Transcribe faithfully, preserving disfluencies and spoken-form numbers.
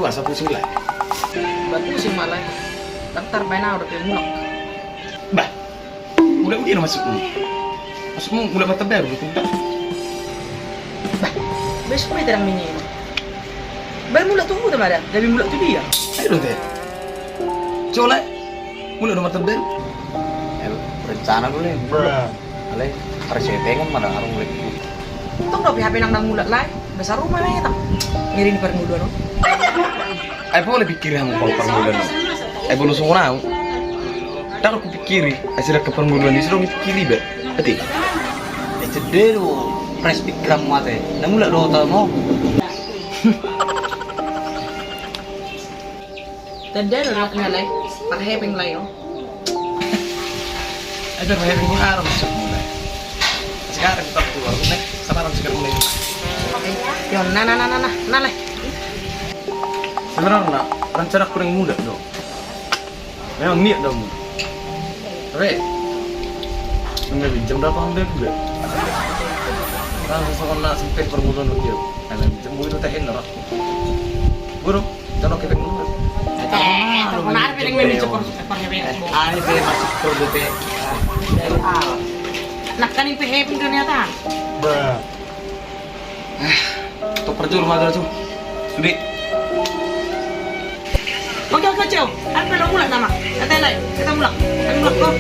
Asa pusing, Lae. Bah, pusing ma, Lae. Tartar baen au dope mulak. Bah, mulak dia maksudmu? Maksudmu mulak martas baru gitu, bah? Bah, besok ma hita dang mini. Bah, mulak tu huta ma da, gabe mulak tu dia. Ayo dong, Te. Coba, Lae. Mulak do martas baru. Eh, rencana dulu nih. Alai, harus saya pengen mana arung lagi. Tong dope hape nang na mulak, Lae. Besar rumah, Lae, tang. Ngeri ni parngoluan on. Ai pola pikiri hamu parngoluan on. Ai bolu songon au. Dang hupikiri, ai sirang ke parngoluan i, sirang hupikiri, bah. Ate. Eh, cede do. Fresh pikiranmu, Ate. Na mulak do tau, no? Tanda do na, Lae. Parhepeng, Lae, o. Ai, parhepeng, gua harus mulai. Sekarang kita keluar, Lae. Sama orang sekarang mulai. Yo, na, na, na, na, na, na, Lae. Sebenarna, rencana ku naeng mulak do. Memang niat do mulak. Tapi, nggak pinjam berapa ambil gue. Langsung sama na sempet permulaan dia. Nah, pinjam gue itu teh enak. Guru, Tano kepeng dulu. Eh, tano benar, piring memi cepor, cepor, cepor. Ani pe masuk pro D P. Nak kan ipe hepeng ternyata. Bah. Tok perjur mah tu. Sude. Oke, oke, Ceo. Apa lo mulak nama? Kata lain. Kita mulak. Kita mulak, bro.